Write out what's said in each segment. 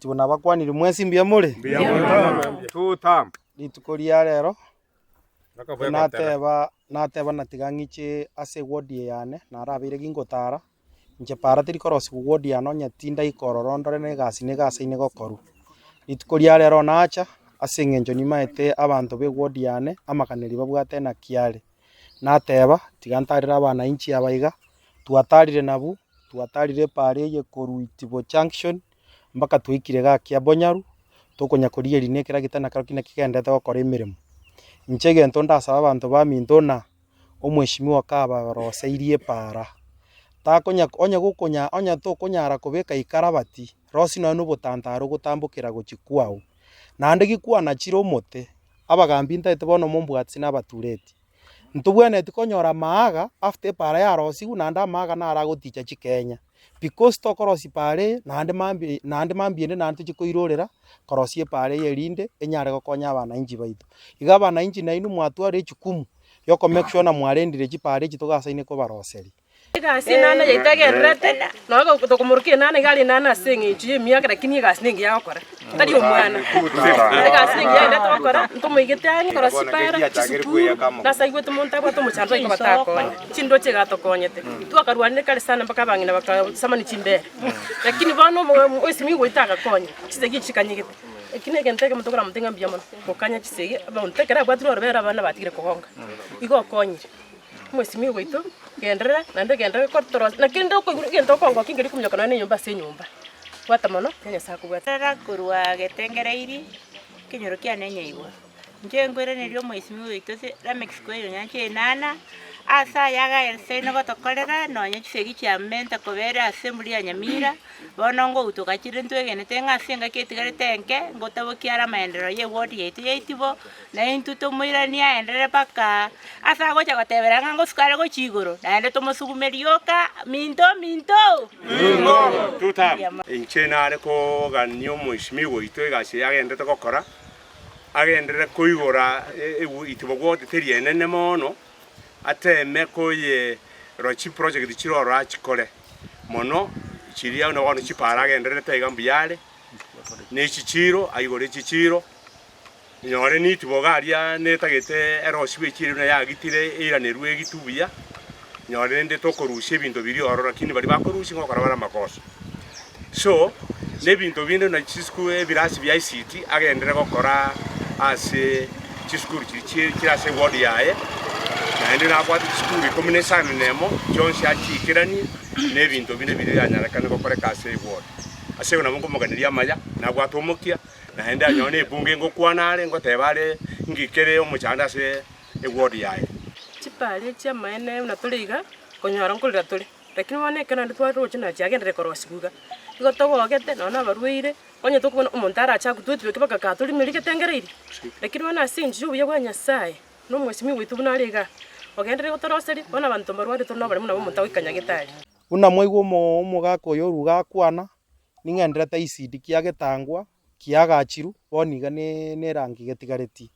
Inche nabakwanire mwensi mbuya more? Rituko ria rero nateba nateba na tiga ng'iche ase eward eye yane narabeire gingotara, inche para teri korosigwa ward yane onye tindaika ororo ndore na egasi nigo aseine gokorwa. Rituko ria rero nacha ase eng'encho nimaete abanto ba eward yane amaganeri babwate naki are. Nateba tiga ntarere abanainchi aba iga, twatarire nabwo, twatarire epaara eye korwa Itibo junction. mpaka twaikire igaa Kiabonyoru, tokonya korigereria na ekeragita na kerokio naki kegendererete gokora emeremo. Inche egento ndasabe abanto baminto ng'a, omweshimiwa kabaroseirie epaara, takonya onye gokonya onye tokonyara kobeka ikarabati, rosia nonye na obotantare ogotambokera gochia kwao. Naende gikwanachire omote, abagambi ntaete bono mombwatisi na abatureti. Ntobwenereti konyora amaaga after epaara yarosigwe naende amaaga naro agoticha chikenya, because tokorosia epaara eye naende mambia naende mambia ende naende tochie koirorera korosia epaara eye erinde enyare gokonya abanainchi baito. Iga abanainchi nainwe mwatwara ejukumu ya oko make sure ng'a mwarendire chipaara echi togasaine kobaroseria. Egasi enana yaito egendererete, nonya tokomorokia enana iga are enana ase eng'encho y'emiaka lakini egasi nengiya agokora, tari omwana. Egasi nengiya agendererete gokora, ntomoigete ang'e korwa chipara, chisukuru, nase aigwete omonto abwate omochando aye kobatakonya, chindoche iga atokonyete. Twakarwanire kare sana mpaka abang'ina bakasamani chimbere, lakini bono omo esimi goita agakonya, chisegi echi chikanyegete. Eki negento ekemo tokoramote ng'a mbuya mono, gokanya chisegi, abanto ekero abwatirwe orobere abana batigire kogonga, igo okonyire. Omwesimigwa oito, genderera, naende genderera kotorosia, na kende okoigwa egento okongokia nkeria kominyoka nonya na enyomba ase enyomba. Bwata mono, ekiagera Nyasae akobwate. Rora korwa getengereiri, ekenyoro kiane nyaigwa. Inche nkoiraneria omoisimigwa oito ase Lameck Square Nyancha Enana, ase aya agaereseine gotokorera nonya chisegi chiamenta kobera ase emburi ya Nyamira, Bono ngoutoka chire ntwegenete ng'a ase engaki etigarete enke, ngotabokia are amaenderero y'eward yaito ya Itibo, na intwe tomoiranie aenderere mpaka ase agocha gotebera ng'a ngosuka are gochia igoro, naende tomosugume rioka, minto minto! Inche nare kogania omoisimigwa oito egasi eye agenderete gokora, agenderere koigora Itibo ward teri enene mono, Ateeme koyerora chiproject chire ororo achikore mono chiria buna bono chipara agendererete iga mbuya are, ne chichiiro aigore chichiiro, nyore nitibo iga aria netagete erosiwe echiro buna yagitire eiranerwe egitwe buya, nyore rende tokorusia ebinto biria ororo lakini baria bakorusia ngokora bare amakoso. So, na ebinto binde buna chisukuru ebirasi bia ICT agenderere gokora ase chisukuru chiria chi chire ase eward yaye, naende nabwate chisukuru ikomi na isano na emo, chionsi achiikeranie na ebinto binde biria biranyarekane gokoreka ase eward. Ase igo nabo nkomoganeria amaya, nabwate omokia, naende anyore na ebunge ngokwana are, ngoteba are ngikere omochando ase eward yaye. Chipare chi'amaene buna tore iga, konyora nkorera tore. Lakini bono ekero naende twaroche na chiagenderere korosigwa iga, igo togogete nonya na abarwaire, onye tokobona omonto arache agotwetweke mpaka kaa torimeri getengereiri. Lakini bono ase enchera y'obuya bwa Nyasaye, na omwesimigwa oito buna are igaa, ogenderere gotoroseria, bono abanto mbarwarete tore noboremu nabo omonto agoika nyagetari. Buna mwaigwa omo omogaka oyo oruga akwana, ning'enderete ICD kiagetangwa, kiagachirwe, bono iga ne nerangi getigaretie,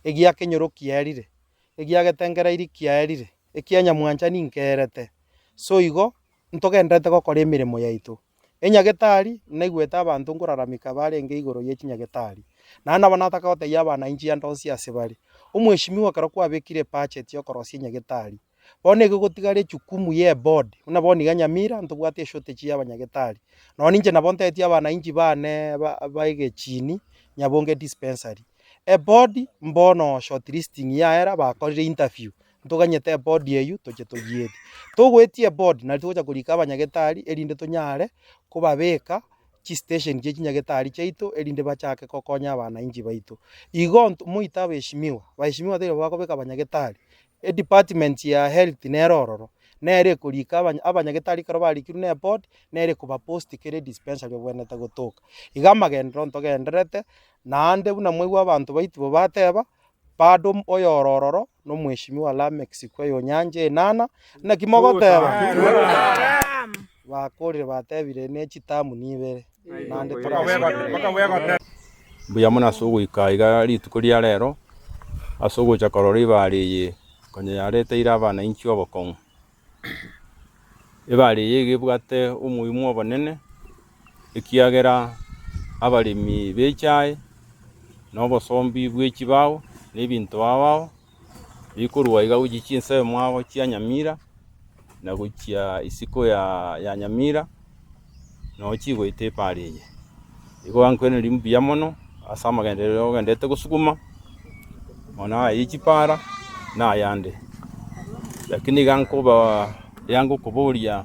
egia kenyoro kiaerire, egiagetengereiri kiaerire, ekia nyamwanchani nkerete. So igo, ntogendererete gokora emeremo yaito. Enyagetari, naigwete abanto nkoraramika barenge igoro ye chinyagetari, naende nabo nataka gotebia abanainchi ande onsi ase bare, omweshimiwa ekero kwabekire ebudget ya okorosia enyagetari, bono egegotigara ejukumu ya eboard, buna bono iga Nyamira ntobwate eshortage ya abanyagetari, nonye ninche nabo ntebetie abanainchi bane ba ba egechini, Nyabonge dispensary. Eboard mbono shortlisting yaera bakorire interview, ntoganyete eboard eywo toche toyiete. Togoetia eboard nari togocha korika abanyagetari erinde tonyare kobabeka chistation chie chinyagetari chiaito erinde bachake gokonya abanainchi baito. Igo nto moite abaheshimiwa, baheshimiwa tari bakobeka abanyagetari, edepartment ya health nere ororo, nere ekorika abanya abanyagetari ekero barikirwe na eboard, nere ekobapost kera edispensary obwenerete gotoka. Iga amagenderero ntogendererete. Naende buna mwaigwa abanto baito bateba, bado oyore ororo nomweshimiwa Lameck Sikweya Onyancha Enana, naki mogoteba? Bakorire batebire ne chitamu nibere, naende torasome. Mbuya mono ase ogoika iga rituko ria rero, ase ogocha korora ebara eye konya yareteire abanainchi obokong'u. Ebara eye iga ebwate omoimo obonene, ekiagera. Abaremi b'echae, na obosombi bwe chibao, na ebinto ao ao, bikorwa iga gochia chinsemo ao chia Nyamira, na gochia isiko ya ya Nyamira, noo chigoeta epara eye. Igo ankweneria mbuya mono ase amagenderero ogenderete gosuguma, mono aya ye chipara na ayande. Lakini iga nkoba iga ngokoboria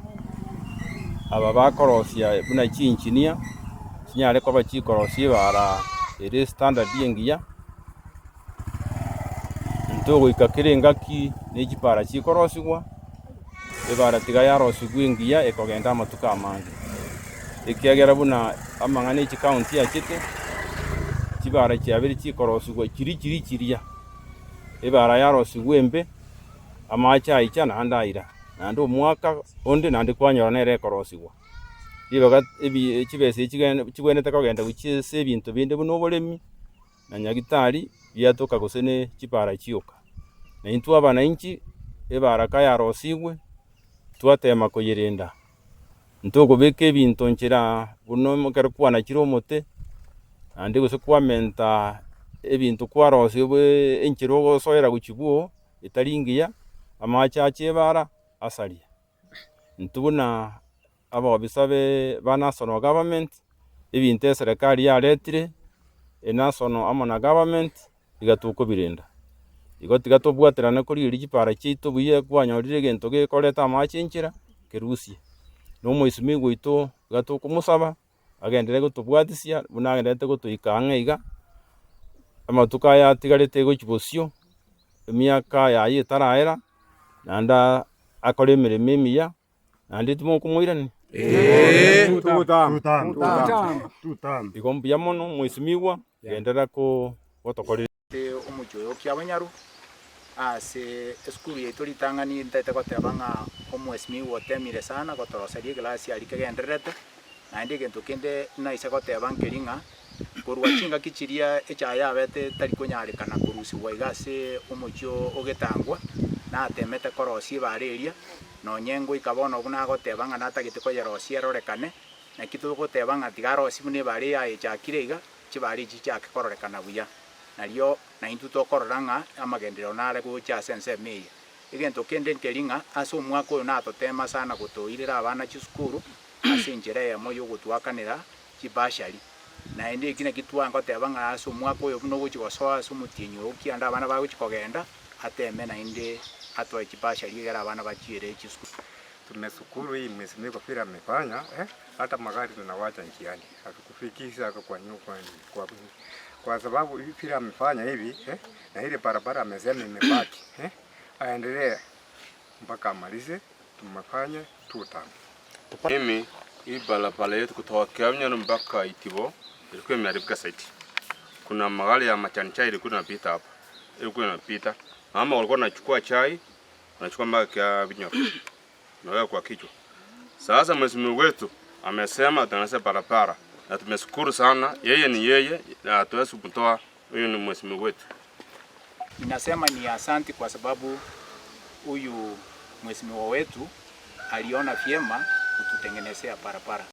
aba bakorosia buna chiengineer, chinyare koba chikorosia ebara ere standard engiya, ntogoika kera engaki ne chipara chikorosigwa. Ebara tiga yarosigwe engiya ekogenda amatuko amange, ekiagera buna amang'ana e chikaunti achete, chibara chiabeire chikorosigwa chiria chiria chiria, ebara yarosigwe embe, amache aicha naende aira, naende omwaka onde naende kwanyora nere ekorosigwa. Ribaga ebi chibesa echi chigwenerete kogenda gochia ase ebinto binde buna oboremi. na Nyagitari biatoka gose ne chipara chioka. Na intwe abanainchi ebaraka yarosigwe, twatema koyerenda. Ntokobeka ebinto nchera buna ekero kwanachire omote, naende gose kwamenta ebinto kwarosia enchera ogosoera gochia bwoo etari engiya, amache ache ebara asaria. Intwe buna abobisa ba national government, ebinto eserekari yaretire, enational amo na government, iga tokobirenda. Igo tiga tobwaterane korigereria chipara chiaito buya kwanyorire egento gekoreta amache enchera, kerusie. Na omoisimigwa oito iga tokomosaba, agenderere gotobwatisia buna agendererete gotoika ang'e iga, amatuko aya atigarete gochia bosio, emiaka yaye etaraera, naende akore emeremo emiya. Naende timokomoirania? Igo mbuya mono mwesimigwa, genderera gotokorera. Ase omochie oyo o Kiabonyaru, ase esukuru yaito ritang'ani ntaete goteba ng'a omwesimigwa otemire sana gotoroseria egelasi aria kegendererete, naende egento kende naise goteba nkeri ng'a korwa chingaki chiria echaye yabete etari konyarekana korusigwa iga ase omochie o Getangwa, natemete korosia ebaara eria, Nonye ngoika bono buna agoteba ng'a natagete koyerosia erorekane, naki togoteba ng'a tiga arosie buna ebaare yaye echakire iga, chibaare echi chichake kororekana buya. Nario naintwe tokorora ng'a amagenderero nare gocha ase ensemo eye. Egento kende nkeri ng'a ase omwaka oyo natotema sana gotoirera abana chisukuru ase enchera eyemo y'ogotuakanera chibashari. Naende eki naki twangoteba ng'a ase omwaka oyo buna ogochia gosoa ase omotienyi oyo kianda abana bagochia kogenda, ateme naende atoe chibashari egere abana bachiere chisukuru. Tumesukuru hii mheshimiwa vile amefanya eh, hata magari tunawacha njiani hatukufikisha kwa kwa, kwa, kwa sababu vile amefanya hivi eh, na ile barabara amesema imebaki eh, aendelee mpaka amalize tumefanye two term. Mimi hii barabara yetu kutoka Kiamnyoro mpaka Itibo ilikuwa imeharibika zaidi. Kuna magari ya majani chai ilikuwa inapita hapa, ilikuwa inapita. Mama walikuwa wanachukua chai, wanachukua mpaka Kiamnyoro, naweka kwa kichwa. Sasa mheshimiwa wetu amesema atengeneze barabara na tumeshukuru sana. Yeye ni yeye na hatuwezi kumtoa. Huyu ni mheshimiwa wetu. Ninasema ni asanti kwa sababu huyu mheshimiwa wetu aliona vyema kututengenezea barabara.